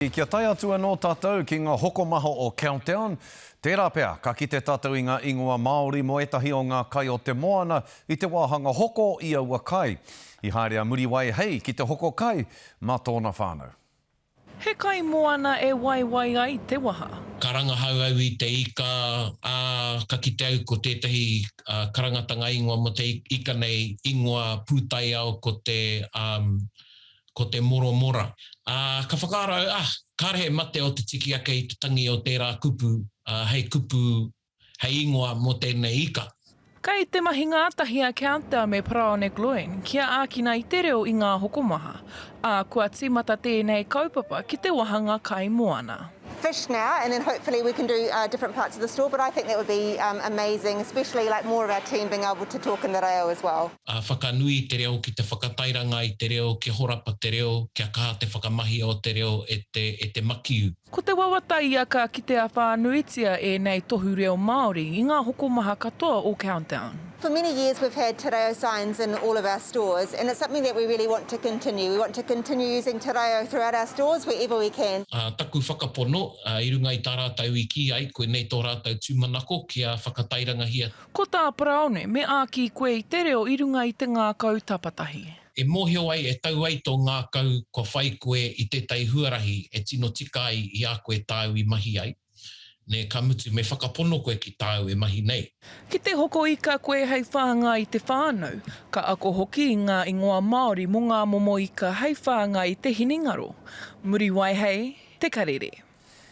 Kia tae atu anō tātou ki ngā hokomaha o Countdown, tērā pea ka kite tātou i ngā ingoa Māori mō ētahi o ngā kai o te moana i te wāhanga hoko i aua kai. I haere a Muriwai Hei ki te hoko kai mā tōna whānau. He kai moana e waiwai ai te waha. Ka rangahau au i te ika, ā, ka kite au ko tētahi karangatanga ingoa mō te ika nei, ingoa pūtaiao ko te, ko te moromora. Ā, ka whakaaro au, ah, kāre he mate o te tiki ake i te tangi o tērā kupu, ā, hei kupu, hei ingoa mō tēnei ika. Kei te mahi ngātahi a Countdown me Paraone Gloyne kia ākina i te reo i ngā hokomaha, ā, kua tīmata tēnei kaupapa ki te wāhanga kai moana. Fish now and then hopefully we can do different parts of the store but I think that would be amazing especially like more of our team being able to talk in the reo as well. Whakanui i te reo ki te whakatairanga i te reo, kia horapa te reo, kia kaha te whakamahia o te reo e te, e te makiu. Ko te wawata ia ka kitea whānuitia ēnei tohu reo Māori i ngā hokomaha katoa o Countdown. For many years we've had te reo signs in all of our stores and it's something that we really want to continue. We want to continue using te reo throughout our stores wherever we can. Taku whakapono, i runga i tā rātou i kī ai, koinei tō rātou tūmanako kia whakatairangahia Ko tā Paraone, me āki koe i te reo i runga i te ngākau tapatahi. E mōhio ai, e tau ai tō ngākau kua whai koe i tētahi huarahi e tino tika ai i a koe tāu i mahi ai, nē, ka mutu me whakapono koe ki tāu e mahi nei. Ki te hoko ika koe hei whāngai i te whānau, ka ako hoki i ngā ingoa Māori mō ngā momo ika hei whāngai i te hinengaro. Muriwai hei Te Karere.